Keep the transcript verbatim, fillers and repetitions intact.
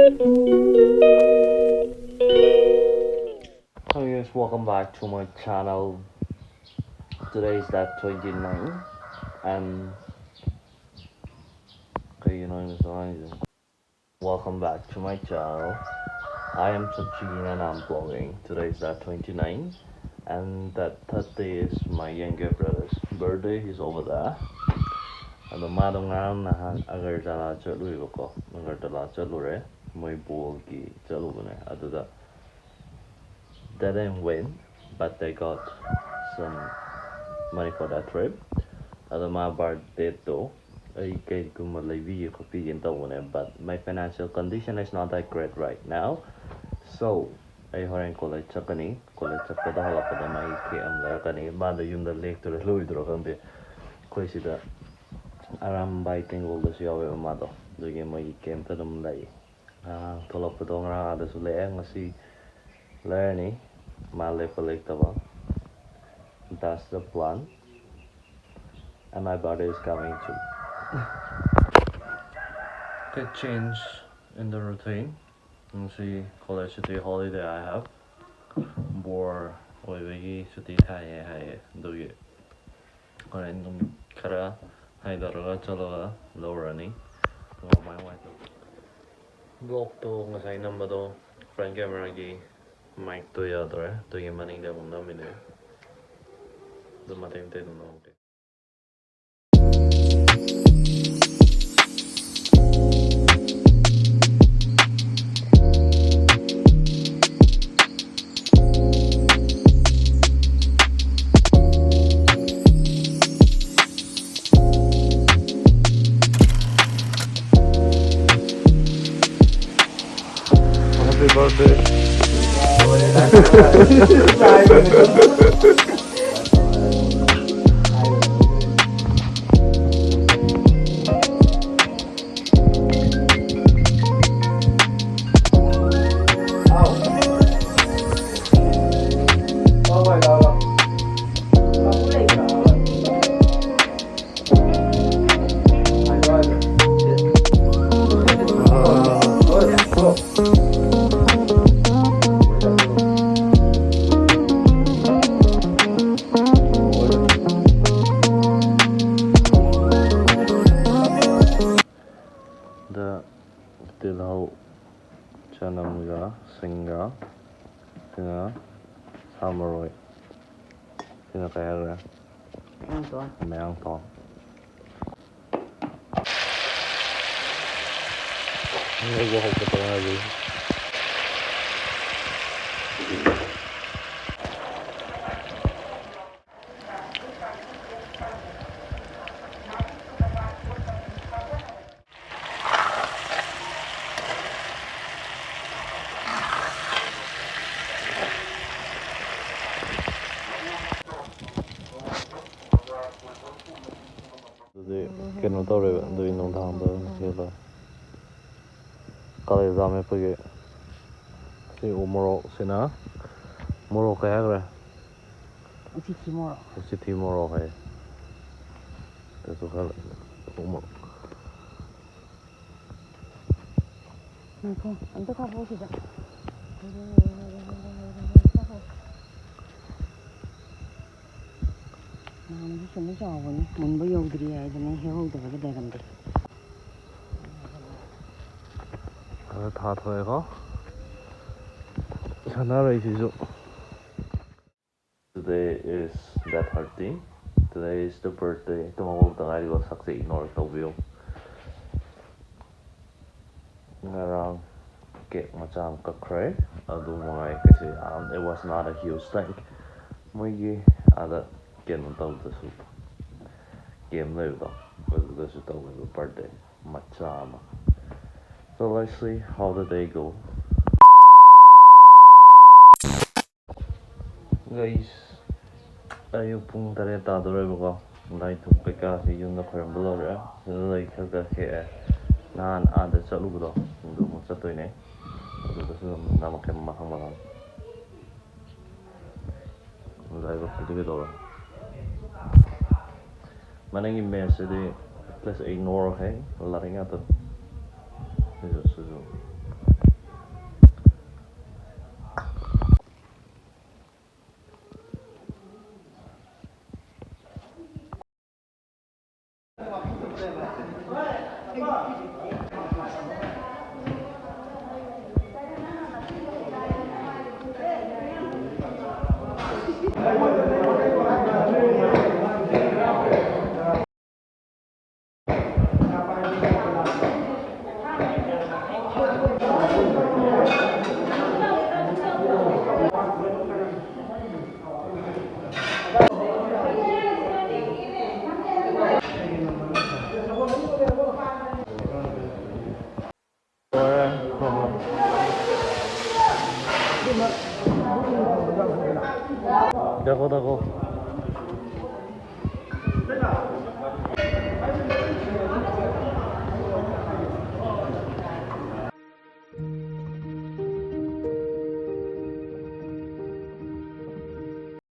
Hey guys, welcome back to my channel. Today is that twenty-nine and okay, you know, it's on. Welcome back to my channel. I am Sachin and I'm vlogging. Today is that twenty-nine and that thirty is my younger brother's birthday. He's over there. ꯑꯗꯣ ꯃꯥꯗꯣ ꯉꯔꯥꯡ ꯅꯍꯥꯟ ꯑꯒꯔꯇꯂꯥ ꯆꯠꯂꯨꯏꯕꯀꯣ꯫ ꯑꯒꯔꯇꯂꯥ ꯆꯠꯂꯨꯔꯦ꯫ ꯃꯣꯏ ꯕꯣꯜꯒꯤ ꯆꯠꯂꯨꯕꯅꯦ꯫ ꯑꯗꯨꯗ they didn't win, but they got some money for that trip. ꯑꯗꯣ ꯃꯥ ꯕꯥꯔꯗꯦꯗꯣ ꯑꯩ ꯀꯩꯒꯨꯝꯕ ꯂꯩꯕꯤꯒꯦ ꯈꯣꯠꯄꯤꯒꯦꯅ ꯇꯧꯕꯅꯦ, but my financial condition is not that great right now. So ꯑꯩ ꯍꯣꯔꯦꯟ ꯀꯣꯂꯦꯖ ꯆꯠꯀꯅꯤ꯫ ꯀꯣꯂꯦꯖ ꯆꯠꯄꯗ ꯍꯜꯂꯛꯄꯗ ꯃꯥꯒꯤ ꯀꯦꯛ ꯑꯃ ꯂꯩꯔꯛꯀꯅꯤ꯫ ꯃꯥꯗꯣ ꯌꯨꯝꯗ ꯂꯦꯛꯇꯣꯏꯔꯥ ꯂꯣꯏꯗꯣꯏꯔꯥ ꯈꯪꯗꯦ꯫ ꯑꯩꯈꯣꯏ ꯁꯤꯗ ꯑꯔꯥꯝꯕꯥꯏ ꯇꯦꯡꯒꯣꯜꯗꯁꯨ ꯌꯥꯎꯋꯦꯕ ꯃꯥꯗꯣ, ꯑꯗꯨꯒꯤ ꯃꯣꯏꯒꯤ ꯀꯦꯝꯇ ꯑꯗꯨꯝ ꯂꯩ꯫ ꯑꯥ, ꯊꯣꯛꯂꯛꯄꯗꯣ ꯉꯔꯥꯡ ꯑꯥꯗꯁꯨ ꯂꯦꯛꯑꯦ, ꯉꯁꯤ ꯂꯩꯔꯅꯤ꯫ ꯃꯥ ꯂꯦꯞꯄ ꯂꯦꯛꯇꯕ꯫ That's the plan. And my brother is coming too. Okay, change in the routine. ꯉꯁꯤ college ꯁꯨꯇꯤ, holiday I have. ꯕꯣꯔ ꯑꯣꯏꯕꯒꯤ ꯁꯨꯇꯤ ꯊꯥꯏꯌꯦ ꯍꯥꯏꯌꯦ꯫ ꯑꯗꯨꯒꯤ ꯍꯣꯔꯦꯟ ꯑꯗꯨꯝ ꯈꯔ ꯍꯥꯏꯗꯔꯒ ꯆꯠꯂꯒ ꯂꯧꯔꯅꯤ꯫ ꯑꯗꯨꯒ ꯃꯥꯏ ꯃꯥꯏ ꯇꯧ-, vlogꯇꯣ ꯉꯁꯥꯏ ꯅꯝꯕꯗꯣ front cameraꯒꯤ micꯇꯣ ꯌꯥꯗ꯭ꯔꯦ, ꯑꯗꯨꯒꯤ ꯃꯅꯤꯡꯗ ꯑꯃꯨꯛ ꯅꯝꯃꯤꯅꯦ꯫ ꯑꯗꯨ ꯃꯇꯦꯛ ꯃꯇꯦꯛ ꯑꯗꯨꯝ ꯅꯝꯃꯛꯀꯦ꯫ Happy birthday. ꯗ ꯇꯤꯜꯍꯧ, ꯆꯅꯝꯒ ꯁꯤꯡꯒ, ꯁꯤꯅ ꯁꯥ ꯃꯔꯣꯏ, ꯁꯤꯅ ꯀꯩ ꯍꯥꯏꯈ꯭ꯔꯦ? ꯃꯌꯥꯡꯇꯣꯟ꯫ ꯃꯌꯥꯡꯇꯣꯟ꯫ ꯉꯧꯕ ꯍꯧꯕꯗ ꯉꯥꯏꯔꯤ꯫ ꯑꯗꯨꯗꯤ ꯀꯩꯅꯣ ꯇꯧꯔꯦꯕ, ꯑꯗꯨꯒꯤ ꯅꯨꯡꯗꯥꯡꯗ ꯑꯣꯏꯅ ꯍꯦꯜꯂꯣ꯫ ꯀꯥꯂꯦꯖꯥ ꯃꯦꯠꯄꯒꯤ ꯁꯤ ꯎ ꯃꯣꯔꯣꯛꯁꯤꯅ, ꯃꯣꯔꯣꯛ ꯀꯩ ꯍꯥꯏꯈ꯭ꯔꯦ? ꯎꯆꯤꯊꯤ ꯃꯣꯔꯣꯛ꯫ ꯎꯆꯤꯊꯤ ꯃꯣꯔꯣꯛ ꯍꯥꯏꯌꯦ꯫ ꯑꯗꯨꯁꯨ ꯈꯔ ꯎ ꯃꯣꯔꯣꯛ꯫ ꯉꯥꯏꯈꯣ, ꯑꯝꯇ ꯀꯥꯞꯄꯛꯑꯣ ꯁꯤꯗ꯫ ꯅꯍꯥꯟꯒꯤ ꯁꯨꯝ ꯆꯥꯎꯕꯅꯤ, ꯃꯨꯟꯕ ꯌꯧꯗ꯭ꯔꯤ ꯍꯥꯏꯗꯅ ꯍꯦꯛꯍꯧꯗꯕꯗ ꯂꯩꯔꯝꯗ꯭ꯔꯦ꯫ ꯑꯗ ꯊꯥ ꯊꯣꯛꯑꯦꯀꯣ꯫ ꯁꯥꯟꯅꯔꯣꯏꯁꯤꯁꯨ꯫ Today is the thirteen. Today is the birthday. ꯇꯨꯝ ꯍꯧꯒꯠꯂꯛꯇ ꯉꯥꯏꯔꯤꯀꯣ, ꯁꯛꯁꯦ ignore ꯇꯧꯕꯤꯌꯨ꯫ ꯉꯔꯥꯡ ꯀꯦꯛ ꯃꯆꯥ ꯑꯃ ꯀꯛꯈ꯭ꯔꯦ꯫ ꯑꯗꯨ ꯃꯉꯥꯏ, ꯀꯩꯁꯨ ꯌꯥꯝ, it was not a huge thing. ꯃꯣꯏꯒꯤ ꯑꯥꯗ ꯀꯩꯅꯣ ꯇꯧꯕꯗꯁꯨ, ꯀꯦꯝ ꯂꯩꯕꯗꯣ, ꯑꯗꯨꯗꯁꯨ ꯇꯧꯋꯦꯕ birthday ꯃꯆꯥ ꯑꯃ꯫ So let's see how the day go. Guys, ꯑꯌꯨꯛ ꯄꯨꯡ ꯇꯔꯦꯠ ꯇꯥꯗꯣꯔꯦꯕꯀꯣ꯫ ꯂꯥꯏ ꯙꯨꯞ ꯀꯩꯀꯥꯁꯤ ꯌꯨꯝꯗ ꯈꯣꯏꯔꯝꯕ ꯂꯣꯏꯔꯦ꯫ ꯁꯤꯗ ꯂꯩ ꯈꯔ ꯈꯔ ꯍꯦꯛꯑꯦ꯫ ꯅꯍꯥꯟ ꯑꯥꯗ ꯆꯠꯂꯨꯕꯗꯣ, ꯑꯗꯨ ꯑꯃꯨꯛ ꯆꯠꯇꯣꯏꯅꯦ꯫ ꯑꯗꯨꯗꯁꯨ ꯑꯗꯨꯝ ꯅꯝꯃꯛꯀꯦ ꯃꯊꯪ ꯃꯊꯪ꯫ ꯂꯥꯏꯕꯛꯁꯤꯗꯤ ꯀꯩꯗꯧꯔꯦ? ꯃꯅꯤꯡꯒꯤ ꯃꯦꯠꯁꯁꯤꯗꯤ please ignore, okay? ꯂꯥꯏꯔꯤꯛ ꯉꯥꯛꯇꯅꯤ꯫ ꯁꯤꯁꯨ, ꯁꯤꯁꯨ꯫ দেখো, দেখো।